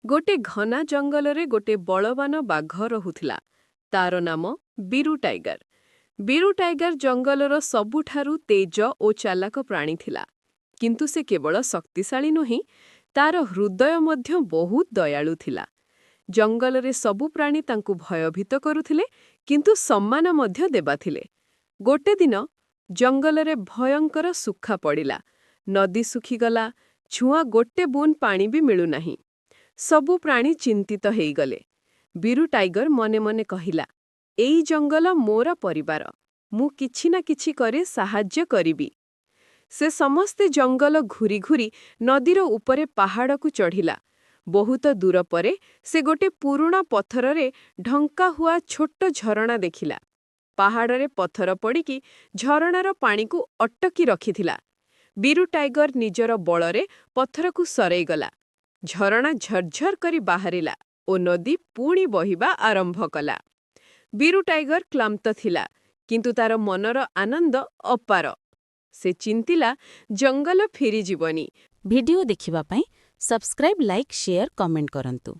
ଗୋଟେ ଘନା ଜଙ୍ଗଲରେ ଗୋଟେ ବଳବାନ ବାଘ ରହୁଥିଲା। ତାର ନାମ ବୀରୁ ଟାଇଗର। ବୀରୁ ଟାଇଗର ଜଙ୍ଗଲର ସବୁଠାରୁ ତେଜ ଓ ଚାଲାକ ପ୍ରାଣୀ ଥିଲା। କିନ୍ତୁ ସେ କେବଳ ଶକ୍ତିଶାଳୀ ନୁହେଁ, ତାର ହୃଦୟ ମଧ୍ୟ ବହୁତ ଦୟାଳୁ ଥିଲା। ଜଙ୍ଗଲରେ ସବୁ ପ୍ରାଣୀ ତାଙ୍କୁ ଭୟଭୀତ କରୁଥିଲେ, କିନ୍ତୁ ସମ୍ମାନ ମଧ୍ୟ ଦେବାଥିଲେ। ଗୋଟେ ଦିନ ଜଙ୍ଗଲରେ ଭୟଙ୍କର ସୁଖା ପଡ଼ିଲା। ନଦୀ ଶୁଖିଗଲା, ଛୁଆଁ ଗୋଟେ ବୁନ୍ଦ ପାଣି ବି ମିଳୁନାହିଁ। ସବୁ ପ୍ରାଣୀ ଚିନ୍ତିତ ହେଇଗଲେ। ବୀରୁ ଟାଇଗର ମନେ ମନେ କହିଲା, "ଏଇ ଜଙ୍ଗଲ ମୋର ପରିବାର। ମୁଁ କିଛି ନା କିଛି କରି ସାହାଯ୍ୟ କରିବି।" ସେ ସମସ୍ତେ ଜଙ୍ଗଲ ଘୁରି ଘୁରି ନଦୀର ଉପରେ ପାହାଡ଼କୁ ଚଢ଼ିଲା। ବହୁତ ଦୂର ପରେ ସେ ଗୋଟେ ପୁରୁଣା ପଥରରେ ଢଙ୍କା ହୁଆ ଛୋଟ ଝରଣା ଦେଖିଲା। ପାହାଡ଼ରେ ପଥର ପଡ଼ିକି ଝରଣାର ପାଣିକୁ ଅଟକି ରଖିଥିଲା। ବୀରୁ ଟାଇଗର ନିଜର ବଳରେ ପଥରକୁ ସରେଇଗଲା। ଝରଣା ଝରଝର କରି ବାହାରିଲା ଓ ନଦୀ ପୁଣି ବହିବା ଆରମ୍ଭ କଲା। ବୀରୁ ଟାଇଗର କ୍ଳାନ୍ତ ଥିଲା, କିନ୍ତୁ ତାର ମନର ଆନନ୍ଦ ଅପାର। ସେ ଚିନ୍ତିଲା, ଜଙ୍ଗଲ ଫେରିଯିବନି। ଭିଡିଓ ଦେଖିବା ପାଇଁ ସବସ୍କ୍ରାଇବ୍, ଲାଇକ୍, ସେୟାର, କମେଣ୍ଟ କରନ୍ତୁ।